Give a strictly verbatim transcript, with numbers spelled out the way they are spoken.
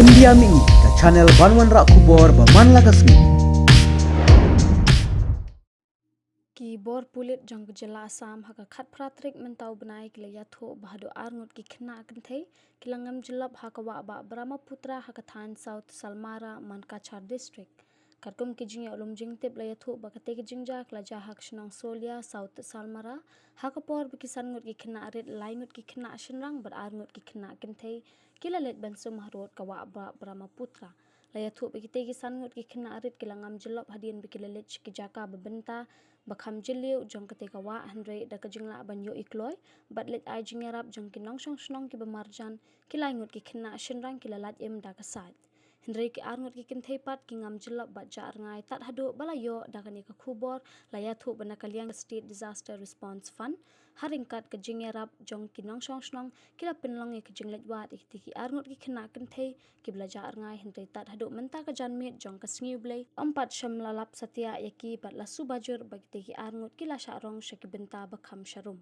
India Mih, ka channel ban wanrah khubor ba man la ka sngi. Ki bor pulit jong ka jylla Assam ha ka khatphra tarik mynta u bnai ki la ïathuh ba haduh ar ngut ki khynnah kynthei ki la ngam jyllop ha ka wah Bah Brahmaputra ha ka thaiñ South Salmara, Mankachar District. Katkum ki jingïohlum jingtip la ïathuh ba katei ka jingjia ka la jia ha ka shnong Solia, South Salmara, ha ka por ba ki san ngut ki khynnah rit, lai ngut ki khynnah shynrang bad ar ngut ki khynnah kynthei ki la leit ban sum harud ka wah Bah Brahmaputra. La ïathuh ba kitei ki san ngut ki khynnah rit ki la ngam jyllop hadien ba ki la leit sha ki jaka ba bynta ba kham jylliew jong katei ka wah, hynrei da ka jinglah ban ïohi kloi bad leit ai jingïarap jong ki nongshong shnong kiba marjan, ki lai ngut ki khynnah shynrang ki la lait im da ka sait. Hynrei ki ar ngut ki kynthei pat ki ngam jyllop bad jah rngai tad haduh ba la ïoh da kane ka khubor, la ïathuh ba na ka liang ka State Disaster Response Fund, ha ryngkat ka jingïarap jong ki nongshong shnong, ki la pynlong ïa ka jingleit wad ïa kitei ki ar ngut ki khynnah kynthei kiba la jah rngai, hynrei tad haduh mynta ka janmiet jong ka Sngi U Blei ym pat shym la lap satia ïa ki bad la suba jur ba kitei ki ar ngut ki la shah rong sha ki bynta ba kham sharum.